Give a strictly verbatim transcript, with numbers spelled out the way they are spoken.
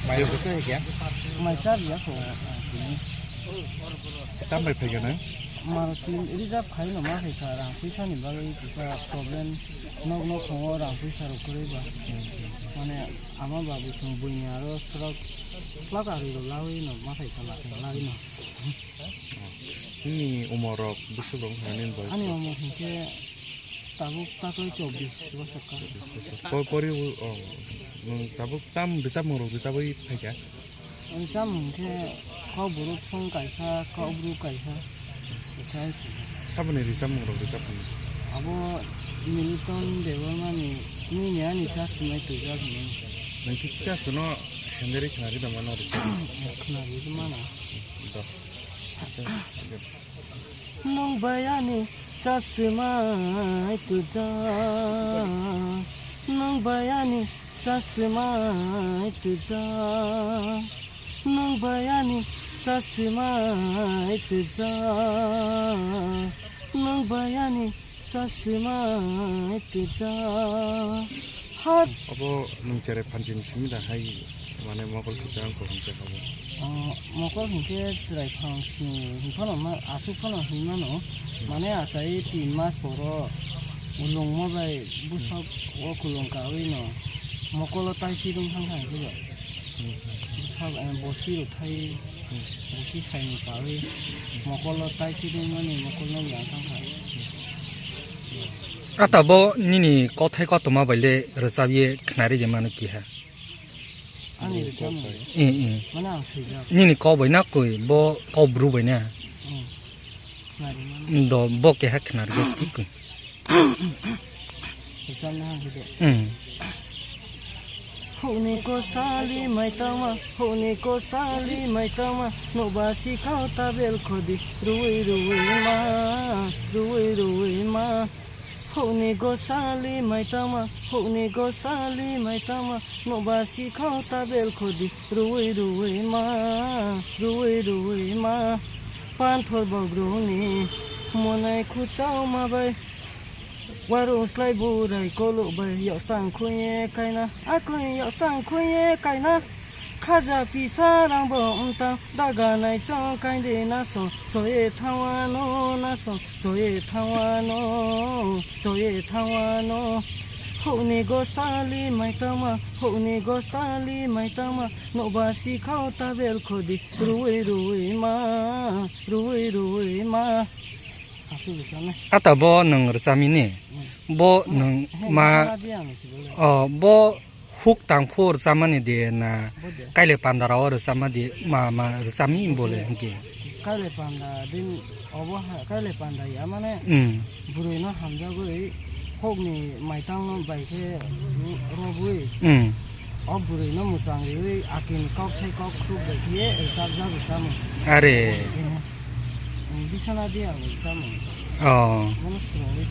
Mai rok cha kya? Mai cha ya ko. Tam bai phai gana? Maruti reserve khai no ma khai kha, rang puisa ni bagwi kisa problem, nok nok khongo rang puisa rok kwrwi ba. Mane ama babu chwng buini aro srok slak ari rok lawi no ma khai kha, la khai lawi no. Nini umor rok bwswk rok wngkha nini boyes? Ani umor hinkhe tabuk taklai chobbish bosor ka. Chobbish bosor. Pori, pori, o, nwng tabuk tam rwchapmung rok rwchapwi phaikha? Rwchapmung hinkhe Kokborok song kaisa, Kokbru kaisa. Rwchapwi phaikha. Saboni rwchapmung rok rwchapmung? Abo Milton Debbarma ni, nini ani cha swmai twijak hinwi. Nwng kisa chwngno henderi khwnarwi tongmano rwchapmung? Khwnarwi mano. Do. Nwng bai ani cha swmai twijak, nwng bai ani cha swmai twijak, nwng bai ani cha swmai twijak, nwng bai ani cha swmai twijak. Hat. Obo nwng cherai phansi ni simi da hai, mane mokol kisa wng kok hinsa kha bo. Ah, mokol hinkhe cherai phansi ni hinphano ma-, aswk phano hinmano. Hmm. Mane achai tin mas poro ulungma bai bwswk o kulung kawi no mokolo tai phidung thang thang khe ba. Hmm. Bwswk, eh, bosi rwthai, hmm, bosi saini kawi mokolo tai phidung mani mokol no yang thang thang. Ata bo nini kothai kothoma bai le rwchap ye khnari de mano kiha? Ani rwchapmung. Eh, eh. Mane ang swijak. Nini kok bai na koi, bo Kokbru bai na? Hmm. Khnari mano. Do bo keha khnari gas ki koi. Rwchapna hang hide. Hmm. Hukni kosali maitama, hukni kosali maitama, noba sikhao tabel khodi, ruwi ruwi ma, ruwi ruwi ma. Hukni gosali maitama, hukni gosali maitama, noba sikhao tabel khodi, ruwi ruwi ma, ruwi ruwi ma. Panthor bogroni monai khuchao ma bai. Warung slai burai kolok bai, yok stang khuye kaina, akui yok stang khuye kaina. Khaja pisa rang bo wngtang, daga nai chong kainde naso, choye thangwano naso, choye thangwano, choye thangwano. Hukni gosali maitama, hukni gosali maitama, noba sikhao tabel khodi, ruwi ruwi ma, ruwi ruwi ma. Aswk rwchapnai. Ata bo nwng rwchapmini? Hmm. Bo nwng ma, o, bo huk tangphur chamani de na kaile panda rao rwchapma de ma, ma rwchapmi bole hwnkhe? Kaile panda din obo ha, kaile panda ya mane, hmm, bwrwi no hamjagwi hukni maitang no bai khe ro-, robwi. Hmm. O bwrwi no mwchang riwi akini kok thai kok khuk bai khe rwchapjak rwchapmung. Are. Bisana di ang rwchapmung. Oh. Bono swrwngwi.